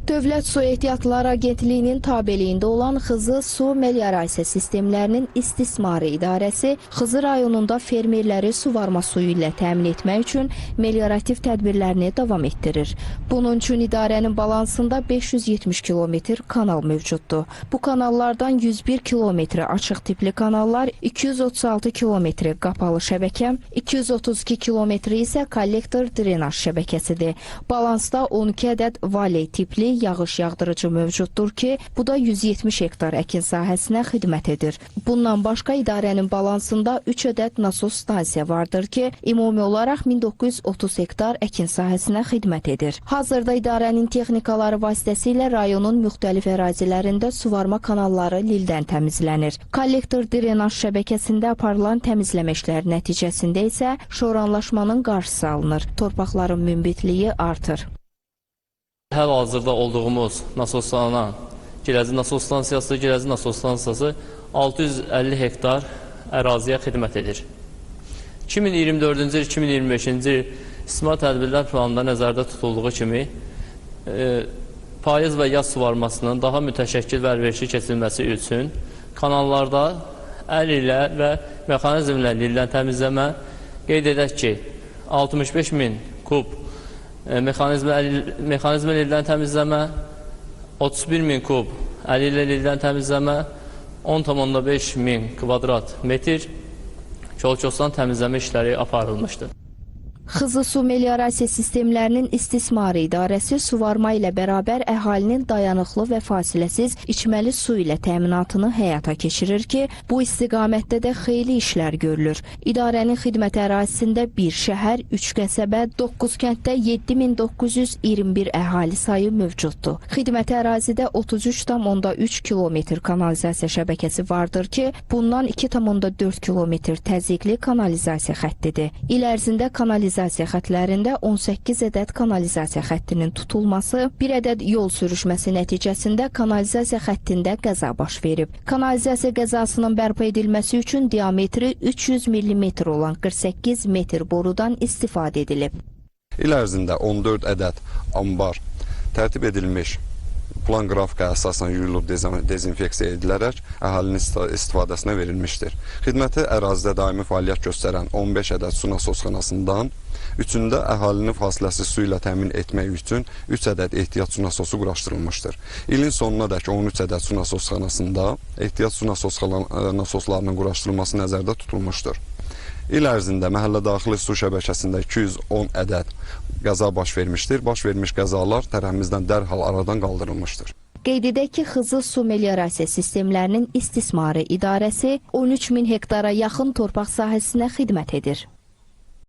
Dövlət Su Ehtiyatları Agentliyinin tabeliyində olan Xızı Su Meliorasiya Sistemlərinin İstismarı İdarəsi Xızı rayonunda fermerləri suvarma suyu ilə təmin etmək üçün meliorativ tədbirlərini davam etdirir. Bunun üçün idarənin balansında 570 kilometr kanal mövcuddur. Bu kanallardan 101 kilometri açıq tipli kanallar, 236 kilometri qapalı şəbəkə, 232 kilometri isə kollektor drenaj şəbəkəsidir. Balansda 12 ədəd valey tipli yağış yağdırıcı mövcuddur ki, bu da 170 hektar əkin sahəsinə xidmət edir. Bundan başqa idarənin balansında 3 ədəd nasos stansiya vardır ki, ümumi olaraq 1930 hektar əkin sahəsinə xidmət edir. Hazırda idarənin texnikaları vasitəsilə rayonun müxtəlif ərazilərində suvarma kanalları lildən təmizlənir. Kollektor drenaj şəbəkəsində aparılan təmizləmə işləri nəticəsində isə şoranlaşmanın qarşısı alınır. Torpaqların münbitliyi artır. Hal-hazırda olduğumuz nasosxana, Giləzi nasos stansiyası, Giləzi nasos stansiyası 650 hektar əraziyə xidmət edir. 2024-cü il, 2025-ci il istismar tədbirlər planında nəzərdə tutulduğu kimi payız və yaz suvarmasının daha mütəşəkkil və əlverişli keçirilməsi üçün kanallarda əl ilə və mexanizmlə lildən təmizləmə, qeyd edək ki, 65 min kub mexanizmlə lildən təmizləmə, 31 min kub əl ilə lildən təmizləmə, 10,5 min kvadrat metr kolkosdan təmizləmə işləri aparılmışdır. Xızı Su Meliorasiya Sistemlərinin İstismarı İdarəsi suvarma ilə bərabər əhalinin dayanıqlı və fasiləsiz içməli su ilə təminatını həyata keçirir ki, bu istiqamətdə də xeyli işlər görülür. İdarənin xidmət ərazisində bir şəhər, 3 qəsəbə, 9 kənddə 7921 əhali sayı mövcuddur. Xidməti ərazidə 33,3 kilometr kanalizasiya şəbəkəsi vardır ki, bundan 2,4 kilometr təzyiqli kanalizasiya xəttidir. İl ərzində kanalizasiya xətlərində 18 ədəd kanalizasiya xəttinin tutulması, bir ədəd yol sürüşməsi nəticəsində kanalizasiya xəttində qəza baş verib. Kanalizasiya qəzasının bərpa edilməsi üçün diametri 300 mm olan 48 metr borudan istifadə edilib. İl ərzində 14 ədəd anbar tərtib edilmiş plan qrafika əsasən yuyulub dezinfeksiya edilərək əhalinin istifadəsinə verilmişdir. Xidməti ərazidə daimi fəaliyyət göstərən 15 ədəd su nasosxanasından üçündə əhalini fasiləsiz su ilə təmin etmək üçün 3 ədəd ehtiyat su nasosu quraşdırılmışdır. İlin sonuna dək 13 ədəd su nasosxanasında ehtiyat su nasoslarının quraşdırılması nəzərdə tutulmuşdur. İl ərzində məhəllə daxili su şəbəkəsində 210 ədəd qəza baş vermişdir. Baş vermiş qəzalar tərəfimizdən dərhal aradan qaldırılmışdır. Qeyd edək ki, Xızı Su Meliorasiya Sistemlərinin İstismarı İdarəsi 13 min hektara yaxın torpaq sahəsinə xidmət edir.